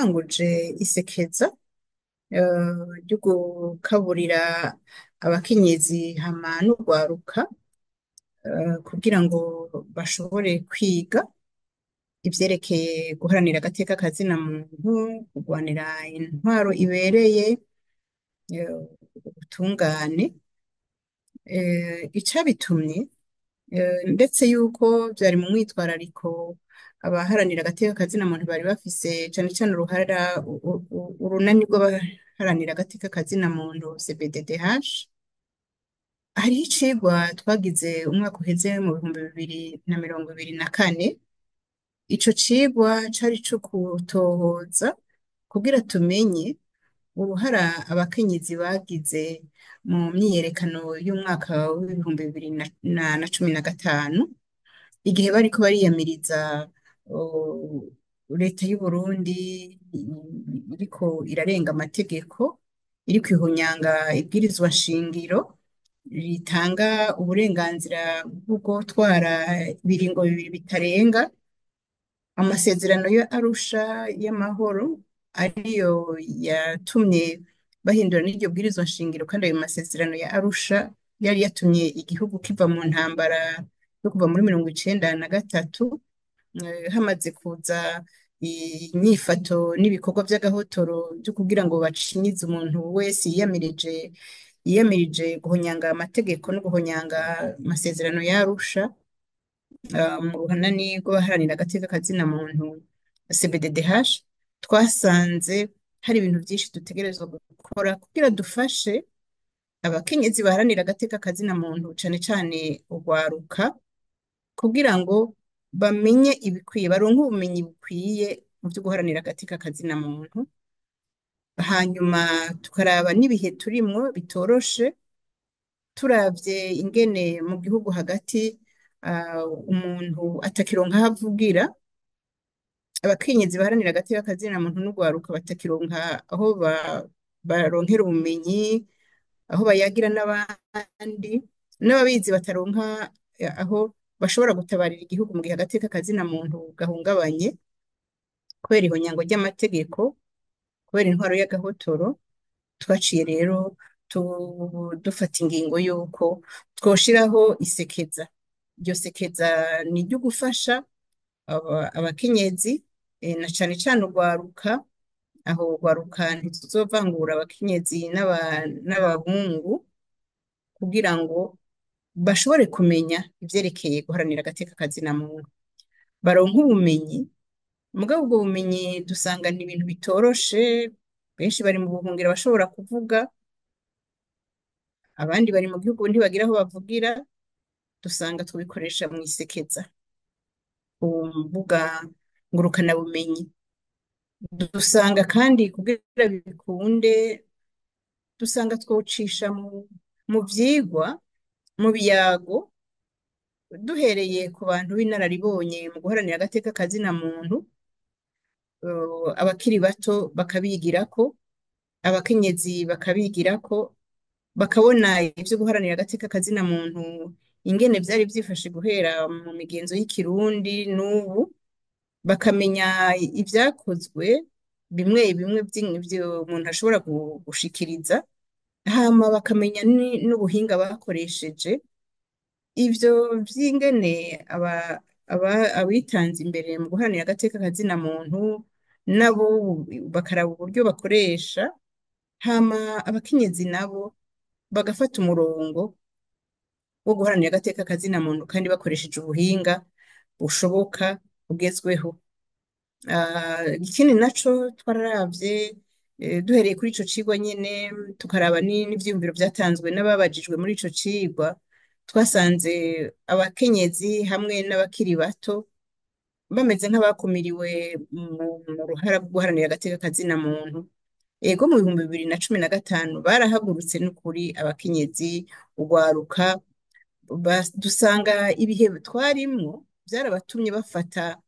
Turatanguje isekeza ryo gukaburira abakenyezi hama n'urwaruka kugira ngo bashobore kwiga ivyerekeye guharanira agateka kazina muntu, kurwanira intwaro ibereye, ubutungane. Icabitumye, ndetse yuko vyari mu mwitwarariko abaharanira agateka kazina muntu bari bafise cane cane uruhara urunani rw'abaharanira agateka kazina muntu CBDDH. Hariho icigwa twagize umwaka uheze mu 2024. Ico cigwa cari ico gutohoza kugira tumenye uruhara abakenyezi bagize mu myiyerekano y'umwaka w'2015, igihe bariko bariyamiriza leta y'Uburundi iriko irarenga amategeko, iriko ihonyanga ibwirizwa nshingiro ritanga uburenganzira bwo gutwara ibiringo bibiri bitarenga, amasezerano ya Arusha y'amahoro ariyo yatumye bahindura n'iryo bwirizwa nshingiro, kandi ayo masezerano ya Arusha yari yatumye igihugu kiva mu ntambara yo kuva muri 93, hamaze kuza inyifato n'ibikorwa vy'agahotoro vyo kugira ngo bacinyize umuntu wese yiyamirije guhonyanga amategeko no guhonyanga amasezerano ya Arusha. Mu ruhanani rw'abaharanira agateka kazina muntu CBDDH twasanze hari ibintu vyinshi dutegerezwa gukora kugira dufashe abakenyezi baharanira agateka kazina muntu, cane cane urwaruka, kugira ngo bamenye ibikwiye, baronke ubumenyi bukwiye mu vyo guharanira agateka kazina muntu. Hanyuma tukaraba n'ibihe turimwo bitoroshe, turavye ingene mu gihugu hagati umuntu atakironka aho avugira, abakenyezi baharanira agateka kazina muntu n'urwaruka batakironka aho baronkera ubumenyi, aho bayagira n'abandi, n'ababizi bataronka aho bashobora gutabarira igihugu mu gihe agateka kazina muntu gahungabanye kubera ihonyango ry'amategeko, kubera intwaro y'agahotoro. Twaciye rero dufata ingingo y'uko twoshiraho isekeza. Iryo sekeza ni iryo gufasha abakenyezi, na cane cane urwaruka. Aho urwaruka ntituzovangura abakenyezi n'abahungu, kugira ngo bashobore kumenya ivyerekeye guharanira agateka kazina muntu, baronke ubumenyi. Mugabo ubwo bumenyi dusanga ni ibintu bitoroshe, benshi bari mu buhungiro bashobora kuvuga, abandi bari mu gihugu ntibagira aho bavugira. Dusanga tubikoresha mw'isekeza ku mbuga ngurukanabumenyi. Dusanga kandi kugira bikunde, dusanga twocisha mu vyigwa, mu biyago, duhereye ku bantu b'inararibonye mu guharanira agateka kazina muntu, abakiri bato bakabigirako, abakenyezi bakabigirako, bakabona ivyo guharanira agateka kazina muntu ingene vyari vyifashe guhera mu migenzo y'ikirundi n'ubu, bakamenya ivyakozwe bimwe bimwe vy'ivyo umuntu ashobora gushikiriza, hama bakamenya n'ubuhinga bakoresheje. Ivyo vy'ingene abitanze imbere mu guharanira agateka kazina muntu nabo bakaraba uburyo bakoresha, hama abakenyezi nabo bagafata umurongo wo guharanira agateka kazina muntu kandi bakoresheje ubuhinga bushoboka bugezweho. Ikindi naco twararavye, duhereye kuri ico cigwa nyene, tukaraba n'ivyiyumviro vyatanzwe n'ababajijwe muri ico cigwa, twasanze abakenyezi hamwe n'abakiri bato bameze nk'abakumiriwe mu ruhara rwo guharanira agateka kazina muntu. Ego, mu 2015 barahagurutse n'ukuri abakenyezi, urwaruka, dusanga ibihe twarimwo vyarabatumye bafata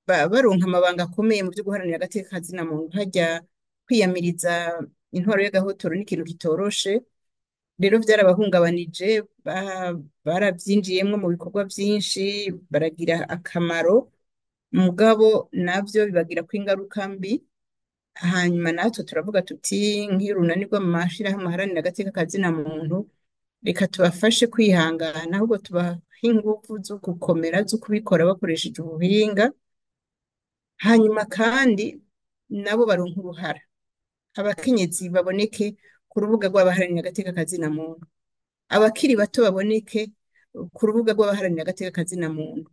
baronka amabanga akomeye mu vyo guharanira agateka kazina muntu. Harya kwiyamiriza intwaro y'agahotoro n'ikintu kitoroshe, rero vyarabahungabanije, baravyinjiyemwo mu bikorwa vyinshi, baragira akamaro, mugabo navyo bibagirako ingaruka mbi. Hanyuma natwe turavuga tuti nk'urunani rw'amashirahamwe aharanira agateka kazina muntu, reka tubafashe kwihangana, ahubwo tubahe inguvu zo gukomera, zo kubikora bakoresheje ubuhinga. Hanyuma kandi nabo baronke uruhara, abakenyezi baboneke ku rubuga rw'abaharanira agateka kazina muntu, abakiri bato baboneke ku rubuga rw'abaharanira agateka kazina muntu,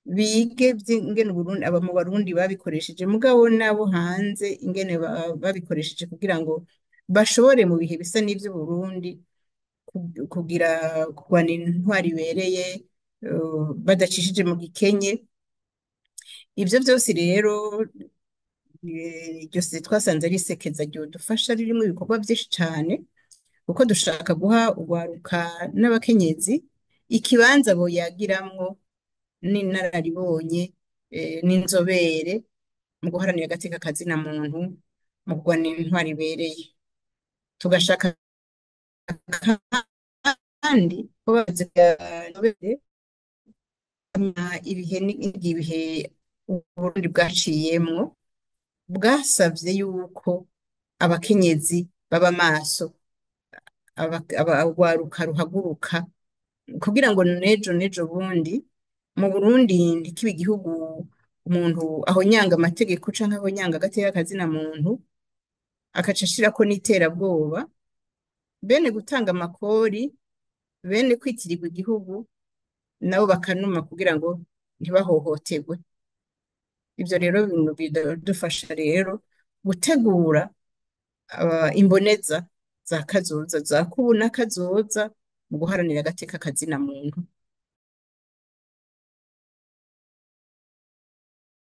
bige ingene Uburundi, aba mu Barundi babikoresheje, mugabo nabo hanze ingene babikoresheje kugira ngo bashobore mu bihe bisa n'ivy'Uburundi kugira kurwana intwaro ibereye, badacishije mu gikenye. Ivyo vyose rero, iryo twasanze ari isekeza ryodufasha, ririmwo ibikorwa vyinshi cane, kuko dushaka guha urwaruka n'abakenyezi ikibanza boyagiramwo n'inararibonye, n'inzobere mu guharanira agateka kazina muntu, mu kurwanira intwaro ibereye. Tugashaka kandi ko bazi inzobere ibihe n'ibihe Uburundi bwaciyemwo, bwasavye yuko abakenyezi baba maso, urwaruka ruhaguruka, kugira ngo nejo nejo bundi mu Burundi ntikibe igihugu umuntu ahonyanga amategeko canke ahonyanga agateka kazina muntu, akaca ashirako n'iterabwoba, bene gutanga amakori, bene kwitirirwa igihugu, nabo bakanuma kugira ngo ntibahohoterwe. Ivyo rero bintu bidufasha rero gutegura imboneza za kazoza, za kubu na kazoza mu guharanira agateka kazina muntu.